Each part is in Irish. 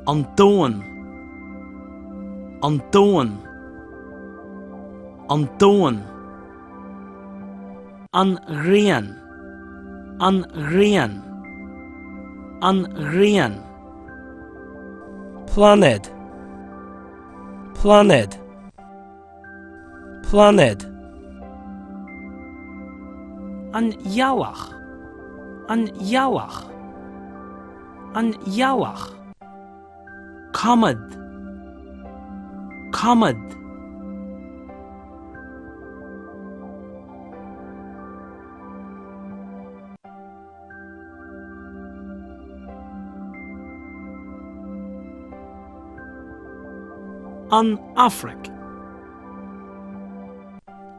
An domhan. An domhan. An domhan. An ghrian. An ghrian. An ghrian. Pláinéad. Pláinéad. Pláinéad. An ghealach. An ghealach. An ghealach. Cóiméad. Cóiméad. An Afraic.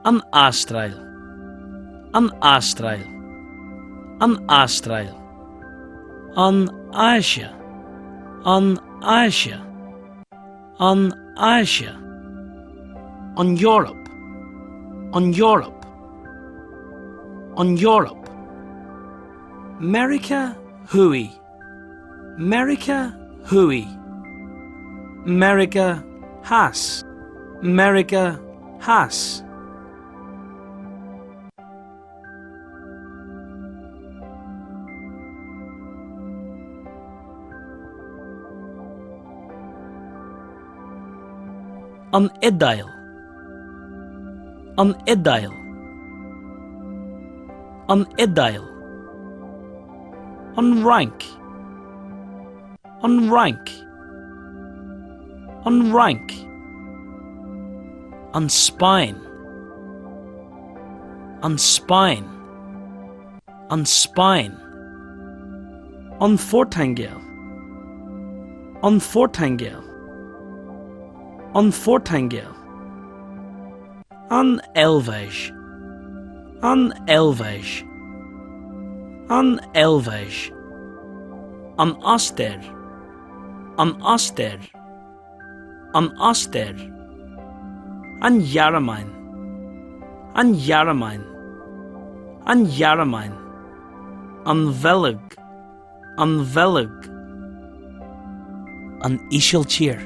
An Astráil. An Astráil. An Astráil. An Áise. An Áise. An Áise. An Eoraip. An Eoraip. An Eoraip. Meiriceá Thuaidh. Meiriceá Thuaidh. Meiriceá Theas. Meiriceá Theas. An Iodáil. An Iodáil. An Iodáil. An Fhrainc. An Fhrainc. An Fhrainc. An Spáinn. An Spáinn. An Spáinn. An Phortaingéil. An Phortaingéil. An Phortaingéil. An Eilvéis. An Eilvéis. An Eilvéis. An Ostair. An Ostair. An Ostair. An Ghearmáin. An Ghearmáin. An Ghearmáin. An Bheilg. An Bheilg. An Ísiltír.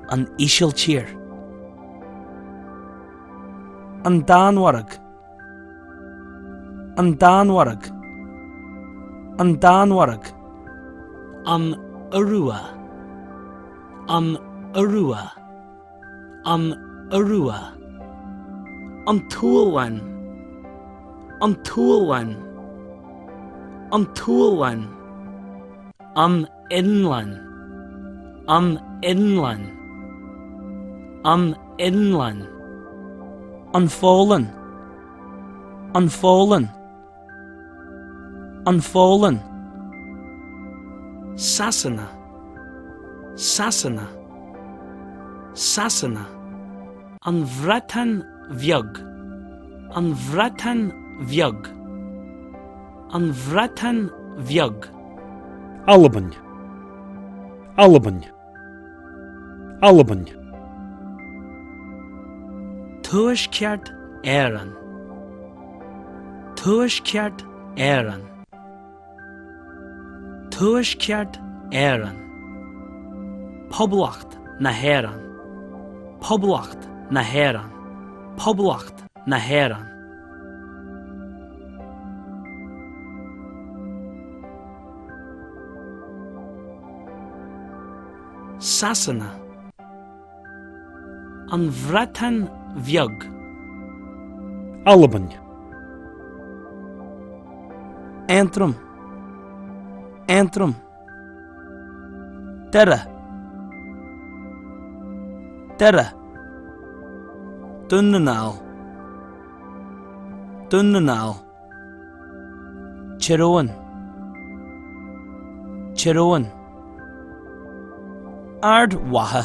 An Ísiltír. An Danmhairg. An Danmhairg. An Danmhairg. An Iorua. An Iorua. An Iorua. An tSualainn. An tSualainn. An tSualainn. An Fhionlainn. An Fhionlainn. An Fhionlainn. An Pholainn. An Pholainn. An Pholainn. Sasana. Sasana. Sasana. An Bhreatain Bheag. An Bhreatain Bheag. An Bhreatain Bheag. Albain. Albain. Albain. Tuaisceart Éireann. Tuaisceart Éireann. Tuaisceart Éireann. Poblacht na hÉireann. Poblacht na hÉireann. Poblacht na hÉireann. Sasana. An Bhreatain Bheag. Albain. Aontroim. Aontroim. Doire. Doire. Dún na nGall. Dún na nGall. Tír Eoghain. Tír Eoghain. Ard Mhacha.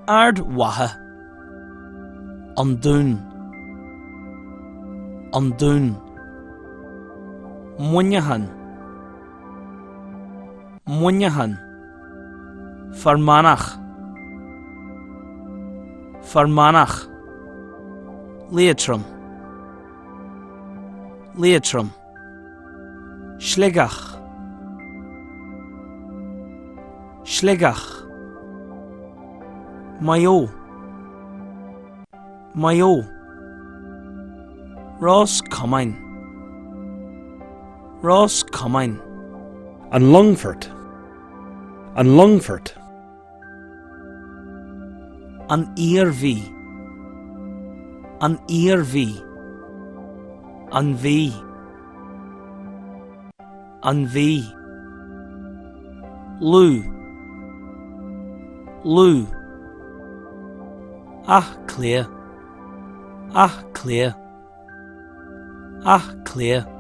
Ard Mhacha. An Dún. An Dún. Muineachán. Muineachán. Fear Manach. Fear Manach. Liatroim. Liatroim. Sligeach. Sligeach. Maigh Eo. Maigh Eo. Ros Comáin. Ros Comáin. An Longfort. An Longfort. An Iarmhí. An Iarmhí. An Mhí. An Mhí. Lú. Lú. Áth Cliath. Áth Cliath. Áth Cliath.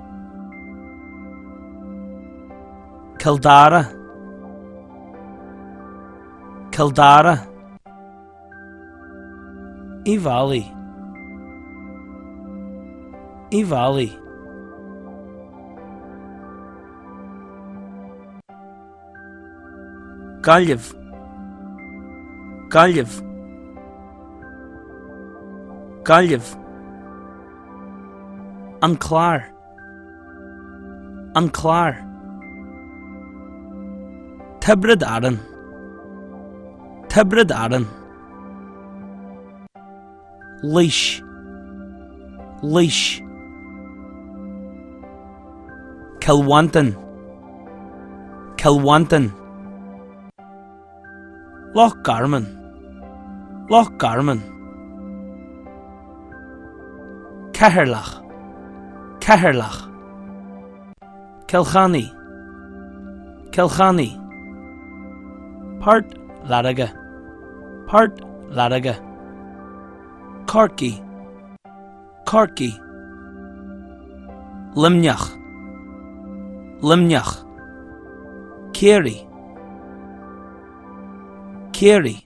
Cill Dara. Cill Dara. Uíbh Fhailí. Uíbh Fhailí. Gaillimh. Gaillimh. Gaillimh. An Clár. An Clár. Tiobraid Árann. Tiobraid Árann. Laois. Laois. Cill Mhantáin. Cill Mhantáin. Loch Garman. Loch Garman. Ceatharlach. Ceatharlach. Cill Chainnigh. Cill Chainnigh. Port Láirge. Port Láirge. Corcaigh. Corcaigh. Luimneach. Luimneach. Ciarraí. Ciarraí.